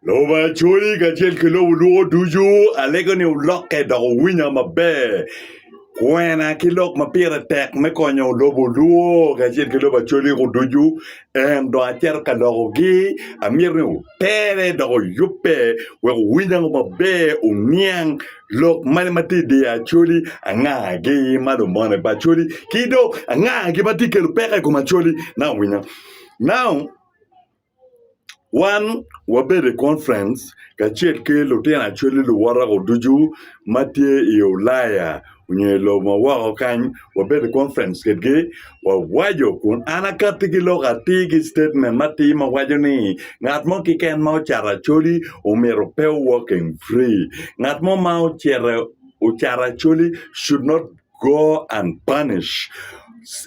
Lobo Acholi kacel ki lobo lwoko ducu alego ni wulokke dok wuwinya maber. Kwena ki lok ma pire tek me konyo lobo lwo kacel ki lobo Acholi-gu ducu en dong acito ka lokogi. Amito ni wutere dok wuyubbe wek wuwiny ango maber wuniang lok mane ma tye i dye Acholi, angagi ma lumone pa Acholi ki dong angagi ma tye ka kelo peko i kom Acholi. Now winya. Now. Wan wabedo i conference kacel ki lutino acholi luwota-gu ducu ma tye i Ulaya nyo i lobo ma woko kany wabedo i conference kwedgi wawaco kun an akatti ki lok atir ki statement matir ma waco ni ngat mo keken ma ocato acholi omyero pe o working free ngat mo ma ocito ocato acholi should not go and punish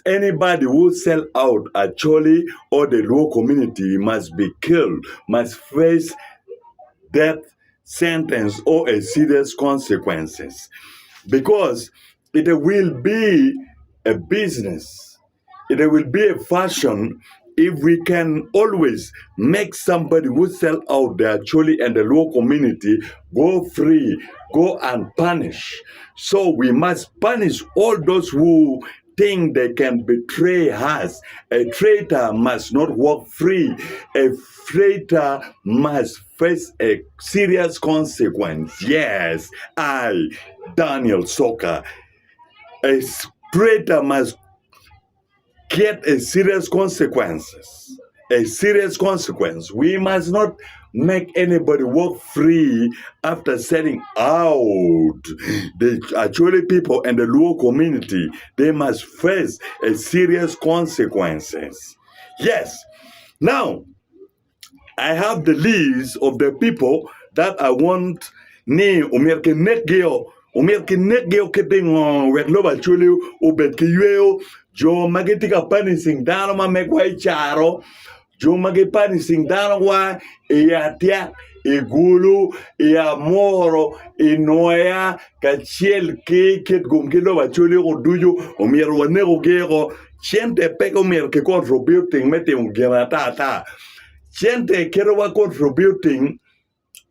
anybody who sell out Acholi or the Luo community must be killed, must face death sentence or a serious consequences because it will be a business It will be a fashion if we can always make somebody who sell out the Acholi and the Luo community go free, go unpunished. So we must punish all those who think they can betray us. A traitor must not walk free. A traitor must face a serious consequence. Yes, I, Daniel Soka, a traitor must get a serious consequences. A serious consequence. We must not make anybody walk free after selling out the Acholi people and the Luo community. They must face a serious consequences. Yes. Now, I have the list of the people that I want ni omyero kinekgio, omyero kinekgio ki pingo wek lobo Acholi obed ki yweyo, jo ma gitye ka punishing dano ma megwa i caro, jo ma gi punishing dano wa i Atyak, i Gulu, i Amuru, i Nwoya kacel ki Kitgum ki lobo Acholi ducu omyero wanekogi. Cente pe omyero ki contributing me timo gin ata ata. Cente kite wa contributing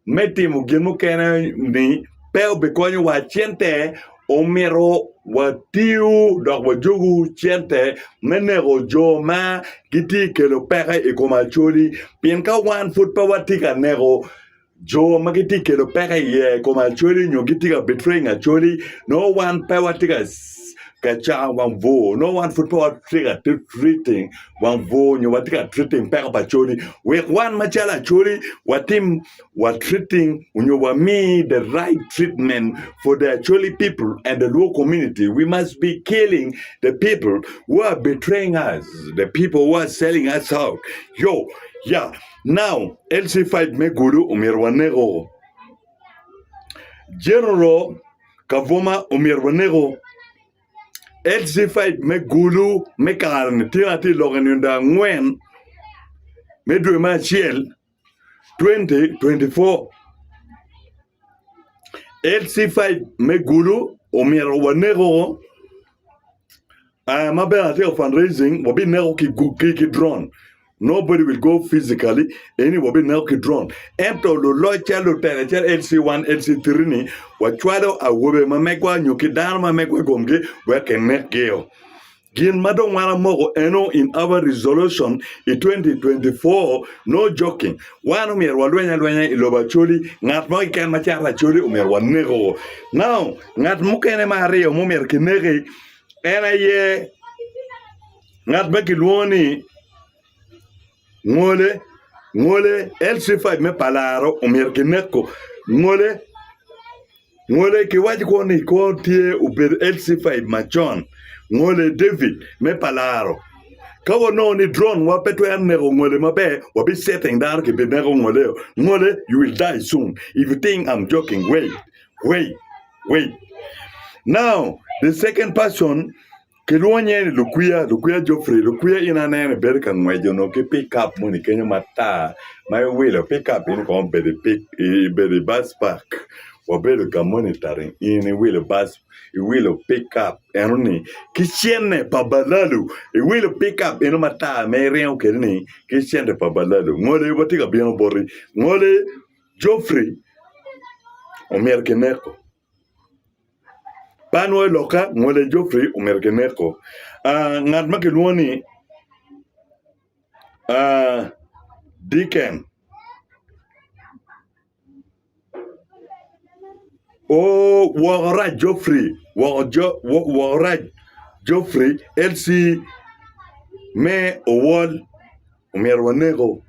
me timo gin mukene ni pe obikonyo wa. Cente omyero watiyu dok wajogu cente me neko jo ma gitye kelo peko i kom Acholi pien ka wan pud pe watye ka neko Jo ma gitye ka kelo peko iye i kom Acholi nyo gitye ka betraying Acholi nongo wan pe watye ka cango wang bur nongo wan pud pe watye ka treating wang bur nyo watye ka treating peko pa Acholi wek wan macalo Acholi watim wa treating nyo wami the right treatment for the Acholi people and the Luo community we must be killing the people who are betraying us the people who are selling us out yo yeah. Now LC5 me Gulu omyero waneko. General Kavuma omyero waneko. LC5 me Gulu me kare-ni tye atye i lok i nino angwen me dwe me acel 2024. LC5 me Gulu omyero waneko. Ma bene atye ka fundraising wabineko ki drone nobody will go physically eni wabineko ki drone ento luloc calo lutela calo LC1 LC3 ni wacwalo awobe ma megwa nyo ki dano ma megwa i komgi wek kinekgio. Gin ma dong wan amoko eno in our resolution i 2024 no joking wan omyero walweny alwenya i lobo Acholi ngat mo keken ma cato Acholi omyero waneko now Ngat mukene me aryo ma omyero kineki en aye ngat ma kilwongo ni Ngole, Ngole LC5 me Palaro omyero kineko Ngole. Ngole kiwaco kwo ni kwo tye obedo LC5 macon Ngole David me Palaro. Ka wanongo ni drone wa pe twero neko Ngole maber, wabi setting dano kibineko Ngole. Ngole you will die soon if you think I'm joking wait. Wait, wait. Now, the second person, kilwongo nyinge ni Lukwiya, Lukwiya Geoffrey. Lukwiya in aneno ibedo ka ngweco onongo ki pick up moni kenyo matar ma iwilo pick up in kong obedo i pick ibedo i bus park wabedo ka monitoring in iwilo bus iwilo pick up eno ni ki cene pa balalu iwilo pick up eno matar ma iringo kwede ni ki cente pa balalu ngole watye ka bino boti ngole. Geoffrey omyero kineko. Pe anwoyo lokka, ngwele Geoffrey omyero kineko. Ngat ma kilwongo ni Deacon Oo woko rac Geoffrey, woko rac Geoffrey LC me Owol omyero waneko.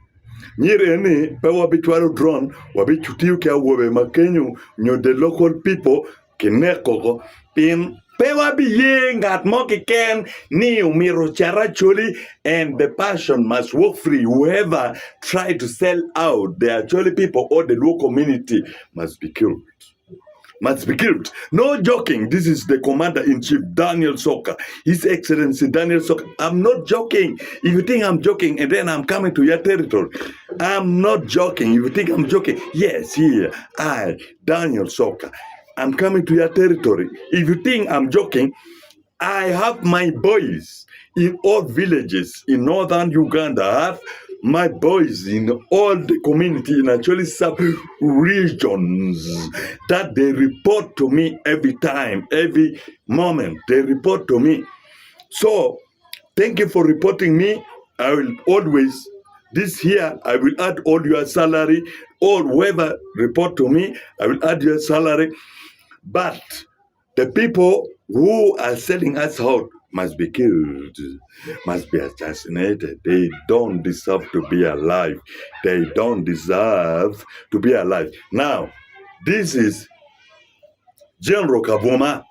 Nyiri eni pe wabicwalo drone, wabitiyo ki awobe ma kenyo nyo the local people kineko oko pien pe wabiye ngat mo keken ni omyero ocat Acholi and the person must walk free whoever try to sell out the Acholi people or the Luo community must be killed must be killed no joking this is the commander in chief Daniel Soka his excellency Daniel Soka I'm not joking if you think I'm joking and then I'm coming to your territory I'm not joking if you think I'm joking yes here I Daniel Soka, I'm coming to your territory. If you think I'm joking, I have my boys in all villages in northern Uganda. I have my boys in all the community in actually sub regions that they report to me every time, every moment. They report to me. So Thank you for reporting me. I will always, this year, I will add all your salary, or whoever report to me, I will add your salary. But the people who are selling us out must be killed, must be assassinated. They don't deserve to be alive. They don't deserve to be alive. Now, this is General Kavuma.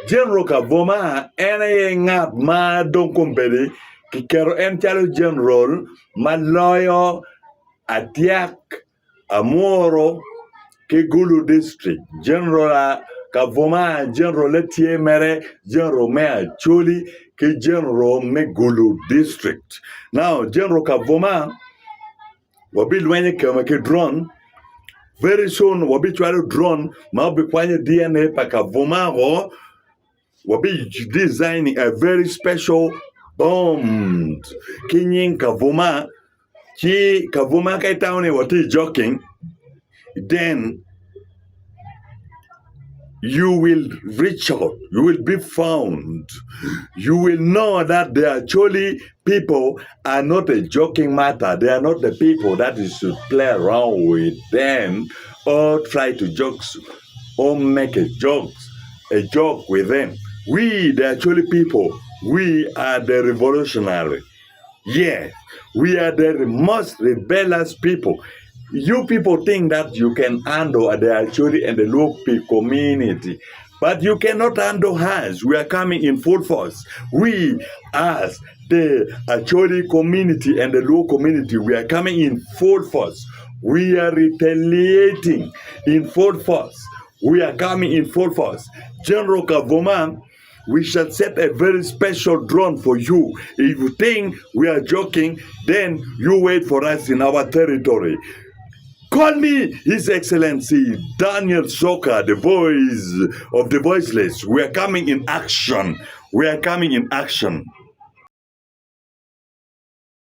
General Kavuma en aye ngat ma dong kombeddi kiketo en calo general ma loyo Atiak, Amuru ki Gulu district. General Kavuma general-le tye mere general me Acholi ki general me Gulu district. Now General Kavuma Wabilwenyo i kema ki dron. Very soon wabicwalo dron ma obikwanyo DNA pa Kavuma woko. Wabi designing a very special bomb ki nying Kavuma. Ci Kavuma ka itamo ni watye joking, then you will reach out, you will be found, you will know that the Acholi people are not a joking matter, they are not the people that you should play around with them or try to joke or make a joke, a joke with them. We, the Acholi people, we are the revolutionary. Yes, we are the most rebellious people. You people think that you can handle the Acholi and the Luo community, but you cannot handle us. We are coming in full force. We, as the Acholi community and the Luo community, we are coming in full force. We are retaliating in full force. We are coming in full force. General Kavuma We shall set a very special drone for you. If you think we are joking, then you wait for us in our territory. Call me His Excellency Daniel Soka, the voice of the voiceless. We are coming in action. We are coming in action.